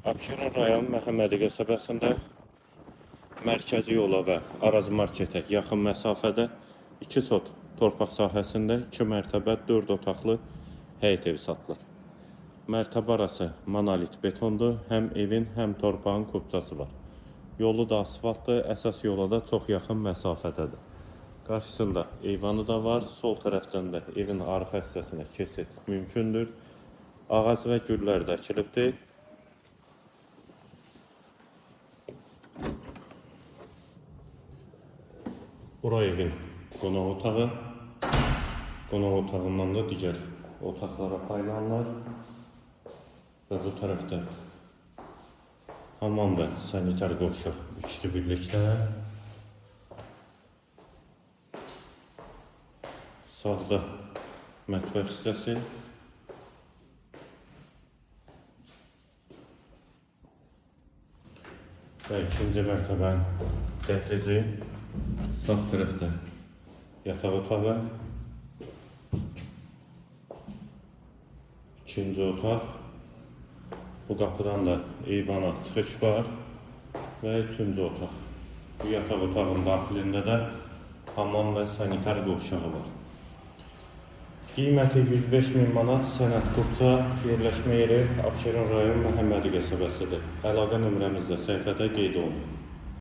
Abşeron rayon Məhəmmədi qəsəbəsində mərkəzi yola və Araz marketə yaxın məsafədə 2 sot torpaq sahəsində 2 mərtəbə 4 otaqlı həyət evi satılır. Mərtəbə arası monolit betondur. Həm evin, həm torpağın kupçası var. Yolu da asfaltdır, əsas yola da çox yaxın məsafədədir. Qarşısında eyvanı da var. Sol tərəfdən də evin arxa hissəsinə keçid mümkündür. Ağac və güllər də əkilibdir. Bura evin qonaq otağı. Qonaq otağından da digər otaqlara paylanırlar. Və bu tərəfdə hamam və sanitar qovşaq ikisi birlikdə. Sağda mətbəx hissəsi. Və ikinci mərtəbənin dəhlizi. Sağ tərəfdə yataq otağı. İkinci otaq. Bu qapıdan da eyvana çıxış var. Və üçüncü otaq. Bu yataq otağının daxilində də hamam və sanitar qovşağı var. Qiyməti 105 min manat, sənəd kupça, yerləşmə yeri Abşeron rayon Məhəmmədi qəsəbəsidir. Əlaqə nömrəmiz də səhifədə qeyd olunub.